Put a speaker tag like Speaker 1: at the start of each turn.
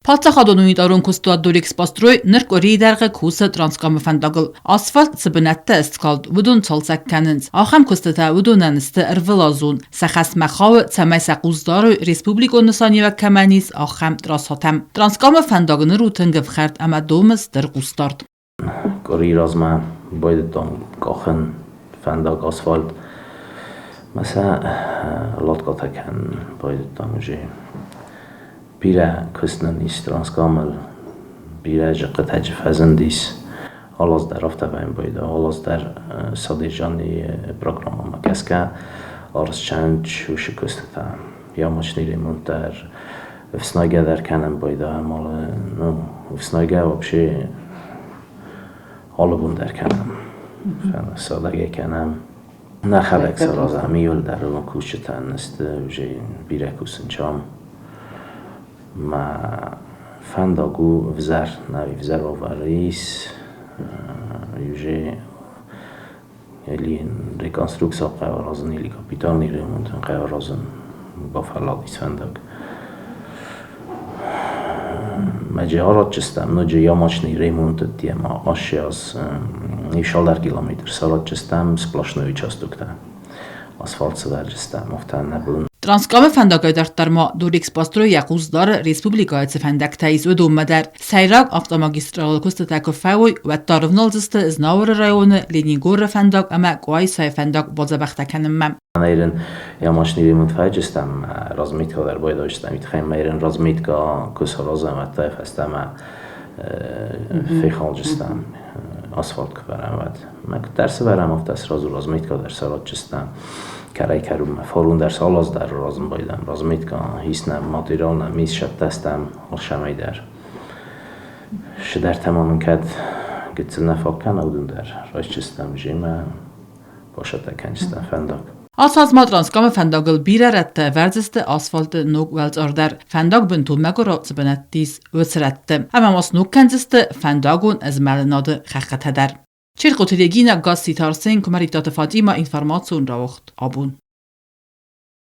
Speaker 1: Паддзахадон унитарон куыстуат Дорэкспострой ныр къуырийы дӕргъы кусы Транскамы фӕндагыл. Асфальт цы бынӕттӕ скалд, уыдон цалцӕг кӕнынц. Ахӕм куыстытӕ уыдонӕн сты ӕрвылазон. Сӕ хӕсмӕ хауы, цӕмӕй сӕ хъус дарой, республикон нысаниуӕг кӕмӕн ис, ахӕм трассӕтӕм. Транскамы фӕндаг ныр у тынг ӕфхӕрд ӕмӕ домы стыр хъусдард.
Speaker 2: Къуырийы размӕ байдыдтам къахын фӕндаг асфальт. Мӕ сӕ латкъатӕ кӕнын байдыдтам уже. Бирӕ куыст нын ис Транскамыл, бирӕ зыхъхъытӕджы фӕзындис. Алаз дӕр афтӕ вӕййын байдыдта, алаз дӕр содержанийы программӕмӕ гӕсгӕ арызчӕн уыцы куыстытӕ. Ямочный ремонт дӕр, ӕфснайгӕ дӕр кӕнӕн байдайӕм алы, ну, ӕфснайгӕ вообще алы бон дӕр кӕнӕм. Садӕгӕй кӕнӕм. Нӕхӕдӕг саразӕм иуылдӕр кусджытӕн сты уже бирӕ кусын чам. Мӕ фӕндаг у ӕвзӕр, нӕ ӕвзӕр уавӕры ис. Уже или реконструкция хъӕуы аразын, или капитальный ремонт хъӕуы аразын, бафӕлладис фӕндаг. Мӕджы аратджыстӕм ноджы ямочный ремонт ӕмӕ ассиаз исалдӕр километр саратджыстӕм сплошной участоктӕ. Асфальт сывӕрджыстӕм, афтӕ нӕ бон.
Speaker 1: Транскамы фӕндагӕй дарддӕр ма Дорэкспострой йӕ хъус дары республикӕйы цы фӕндӕгтӕ ис, уыдонмӕ дӕр. Сӕйраг автомагистралыл куыстытӕ куы фӕуой, уӕд та рывналдзысты Знауыры районы Ленингоры фӕндаг ӕмӕ Къуайсайы фӕндаг бадзӕбӕхтӕ кӕнынмӕ.
Speaker 2: Майрен я машини ремонт фӕджыстам, разметка дӕр байдайстам, итхӕй майрен разметка куы саразӕм, уӕд фӕстӕмӕ фехалджыстам, асфальт куы вӕрӕм, уӕд. Мӕ куыддӕр сывӕрӕм, афтӕ сразу разметка дӕр саратджыстам. Кӕрӕй-кӕронмӕ фарон дӕр салаз дӕр аразын байдам, разметка ис нӕм, материал нӕм ис, сӕттӕстӕм алцӕмӕй дӕр. Цыдӕртӕ ма мын кӕд гыццыл нӕ фаг кӕна, уыдон дӕр райсдзыстӕм земӕ, басӕттӕ кӕндзыстӕм фӕндаг.
Speaker 1: Ацы аз ма Транскамы фӕндагыл бирӕ рӕттӕ ӕвӕрдзысты асфальты ног уӕлцъар дӕр. Фӕндаг бынтон мӕгуырау цы бынӕтты ис, уыцы рӕтты. Ӕмӕ ма сног кӕндзысты фӕндагон змӕлынады хӕххытӕ дӕр. Черкъоты Регина, Гасситы Арсен, Куымӕридтаты Фатимӕ, информацион рауагъд абон.